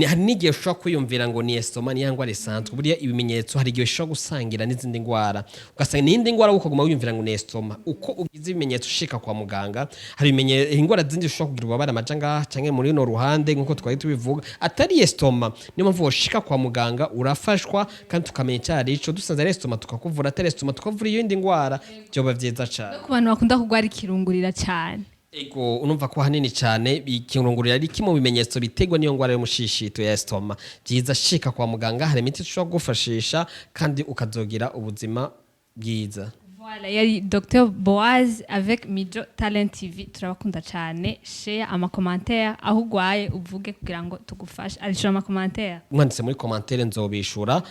[SPEAKER 2] hari n'igihe ushobora kwiyumvira ngo ni estomac, ni ya ngwara isanzwe. Buriya ibimenyetso hari igihe ushobora gusangira n'izindi ndwara, ugasanga n'iyindi ndwara, ukaguma wiyumvira ngo ni estomac. Uko ugize ibimenyetso ushika kwa muganga, hari ingwara zindi ushobora kugira ububabare amaja ngaha canke muri runo ruhande, nkuko twari tubivuga, atari estomac. Niyo mpamvu woshika kwa muganga urafashwa kandi tukamenya icyo ari ico. Dusanze ari estomac tukakuvura, atari estomac tukavura iyindi ndwara. Byoba vyiza cane.
[SPEAKER 1] Ku bantu bakunda kugwara ikirungurira cane.
[SPEAKER 2] Ego, urumva ko hanini cyane ikirungurira ari kimwe mu bimenyetso biterwa n'iyo ndwara y'umushishito ya estomac. Byiza shika kwa muganga, hari imiti ishobora kugufashisha kandi ukazogira ubuzima bwiza.
[SPEAKER 1] Voilà, yari Dr Boaz avec Mijo Talent TV. Turabakunda cyane. Share, ama commentaire, aho ugwaye uvuge kugira ngo tugufashe. Arishura ama commentaire.
[SPEAKER 2] Mwanditse muri commentaire nzobishura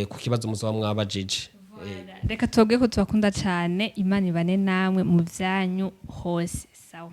[SPEAKER 2] ku kibazo muzoba mwabajije.
[SPEAKER 1] Reka tubabwe ko tubakunda cyane. Imana ibane namwe mu byanyu hose. Sawa.